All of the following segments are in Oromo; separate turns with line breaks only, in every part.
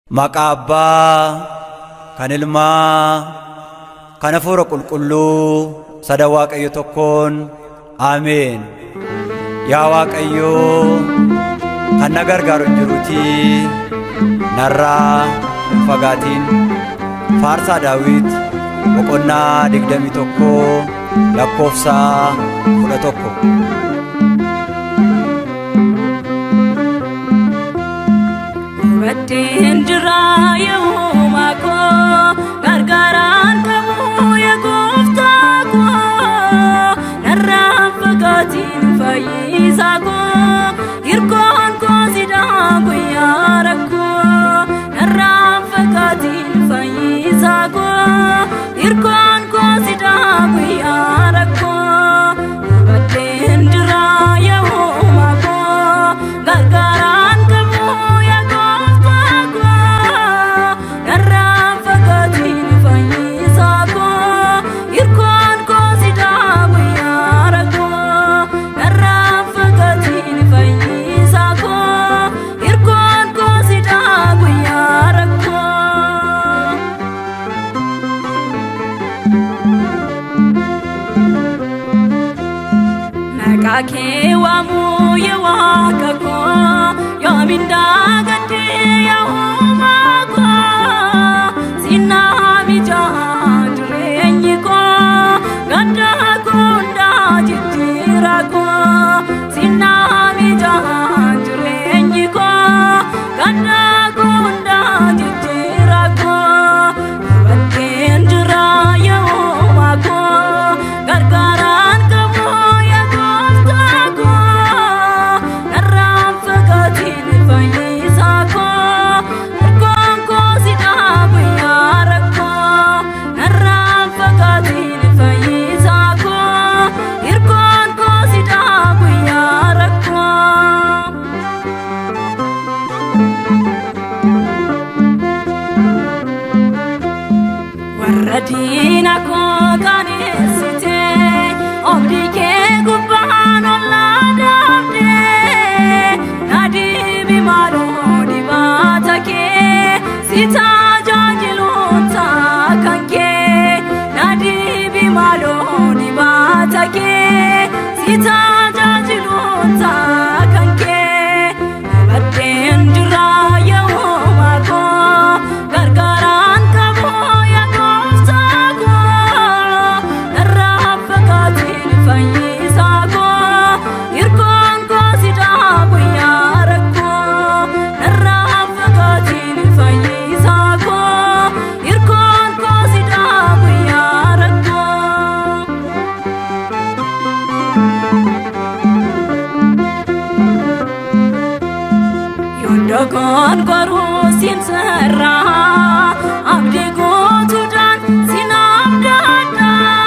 Maqaa Abbaa kan Ilmaa kan Hafuura Qulqulluu sada Waaqayyo tokkoon Ameen. Yaa Waaqayyo kan na gargaaru hin jiruutii narraa hin fagaatin. Faarsaa Daawit boqonnaa 21 lakkoofsa 11.
Baddeen jira yooma koo gargaaraan qabu yaa gooftaa koo narraan fagaatiin fayyisaa koo hirkoon koo sidaa guyyaa rakkoo narraan fagaatiin fayyisaa koo hirkoon koo sidaa guyyaa rakkoo baddeen jira yooma koo gargaaraan qabu yaa gooftaa koo narraan fagaatiin fayyisaa koo hirkoon koo sidaa guyyaa rakkoo narraan fagaatiin fayyisaa koo hirkoon koo sidaa guyyaa rakkoo. Maqaa kee waamuu yaa Waaqa koo yoomiin daagadhee yaa Uumaa koo sinaa mijaa jireenyi koo gadda koo hundaa jijjiira koo sinaa mijaa jireenyi koo gadda koo hundaa jijjiira koo baddeen jira yaa Uumaa koo gargaaraan qabu yaa gooftaa koo narraan fagaatiin fayyisaa koo hirkoon koo sidaa guyyaa rakkoo narraan fagaatiin fayyisaa koo hirkoon koo sidaa guyyaa rakkoo. Warra diina koo qaneessite oobdii kee gubbaan ollaa daabdee na dibi maaloo dibaata kee si tajaajiluun kan kee na dibi maaloo dibaata kee si tajaajiluun kan kee baddeen jira yooma koo gargaaraan qabu yaa gooftaa koo narraan fagaatiin fayyisaa koo hirkoon koo sidaa guyyaa rakkoo narraan fagaatiin fayyisaa koo hirkoon koo sidaa guyyaa rakkoo. Yondogoon goruu siin sarraa abdii guutuudhaan siin abdadhaa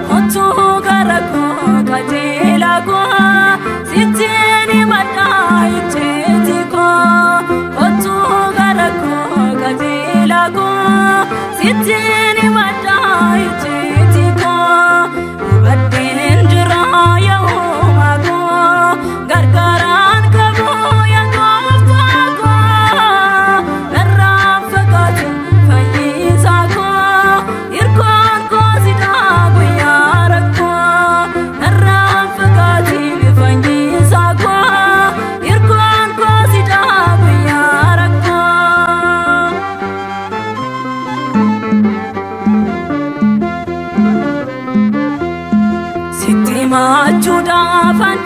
kottuu gara koo qajeelaa koo sittiin himadhaa icciitii koo kottuu gara koo qajeelaa koo sittiin himadhaa icciitii koo baddeen jira yaa Uumaa koo gargaaraan qabu yaa gooftaa koo narraan fagaatiin fayyisaa koo hirkoon koo sidaa guyyaa rakkoo narraan fagaatiin fayyisaa koo hirkoon koo sidaa guyyaa rakkoo. Sitti machuudhaaf an